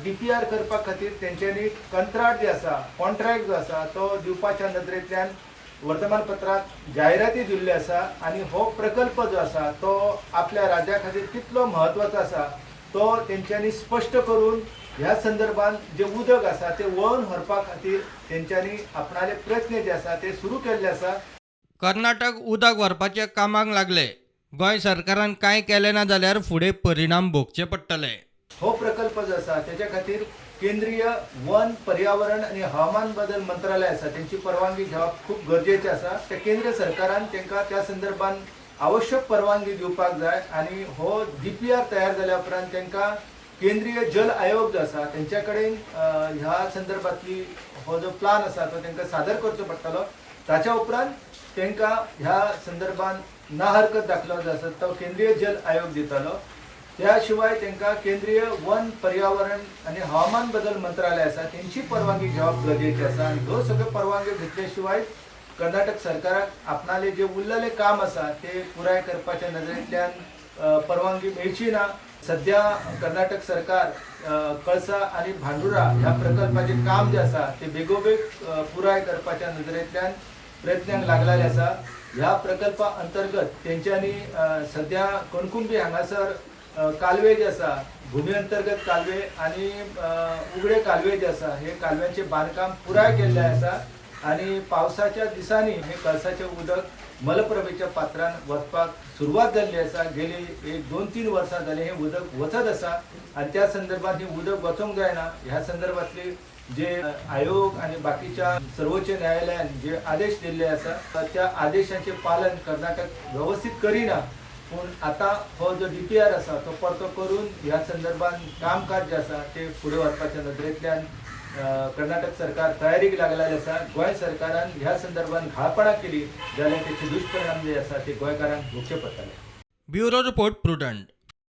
DPR करपा खातीर तेंच्यांनी कंत्राट जे आसा, कॉन्ट्रॅक्ट जो आसा तो दिवपाच्या नदरेंतल्यान वर्तमानपत्रांत जायराती दिल्ल्यो आसा आनी हो प्रकल्प जो आसा तो आपल्या राज्या खातीर कितलो म्हत्वाचो आसा तो तेंच्यांनी स्पश्ट करून ह्या संदर्भात जे उदक आसा ते वळोवन व्हरपा खातीर तेंच्यांनी आपणाले प्रयत्न जे आसा ते सुरू केल्ले आसा. कर्नाटक उदक व्हरपाच्या कामाक लागले. गोंय सरकारान कांय केलें ना जाल्यार फुडें परिणाम भोगचे पडटले. हो प्रकल्प जो आसा तेच्या खातीर केंद्रीय वन पर्यावरण आनी हवामान बदल मंत्रालय आसा तेंची परवानगी घेवप खूब गरजेचें आसा. ते केंद्र सरकारान तांकां त्या संदर्भात आवश्यक परवानगी दिवपाक जाय आनी हो DPR तयार जाल्या उपरांत तांकां केंद्रीय जल आयोग जो आसा तेंच्या कडेन ह्या संदर्भातली हो जो प्लान आसा तो तांकां सादर करचो पडटलो. ताच्या उपरांत तांकां ह्या संदर्भात ना हरकत दाखलो जो आसा तो केंद्रीय जल आयोग दितलो. त्या शिवाय तांकां केंद्रीय वन पर्यावरण आनी हवामान बदल मंत्रालय आसा तेंची परवानगी घेवप गरजेचें आसा आनी ह्यो सगळ्यो परवानग्यो घेतले शिवाय कर्नाटक सरकाराक आपणाले जे उरलेलें काम आसा ते पुराय करपाच्या नदरेंतल्यान परवानगी मेळची ना. सध्या कर्नाटक सरकार कळसा आनी भांडुरा ह्या प्रकल्पाचें काम जें आसा ते बेगोबेग पुराय करपाच्या नदरेंतल्यान प्रयत्नांक लागलेले आसा. ह्या प्रकल्पा अंतर्गत तेंच्यांनी सध्या कणकुंबी हांगासर कालवे जे आसा, भूमी अंतर्गत कालवे आनी उगडे कालवे जे आसा हे कालव्यांचें बांदकाम पुराय केल्लें आसा आनी पावसाच्या दिसांनी हे कळसाचें उदक मलप्रभेच्या पात्रान वचपाक सुरवात जाल्ली आसा. गेली एक 2-3 वर्सां जाली हें उदक वचत आसा आनी त्या संदर्भात हें उदक वचोंक जायना. ह्या संदर्भातली जे आयोग आनी बाकीच्या सर्वोच्च न्यायालयान जे आदेश दिल्ले आसा त्या आदेशाचें पालन कर्नाटक वेवस्थीत करिना. पूण आतां हो जो DPR आसा तो परतो करून ह्या संदर्भात कामकाज जें आसा तें फुडें व्हरपाच्या नदरेंतल्यान कर्नाटक सरकार तयारीक लागलेलें आसा. गोंय सरकारान ह्या संदर्भात घाळपणां केली जाल्यार तेचे दुश्परिणाम जे आसा ते गोंयकारांक भोगचे पडटले. Bureau report, Prudent.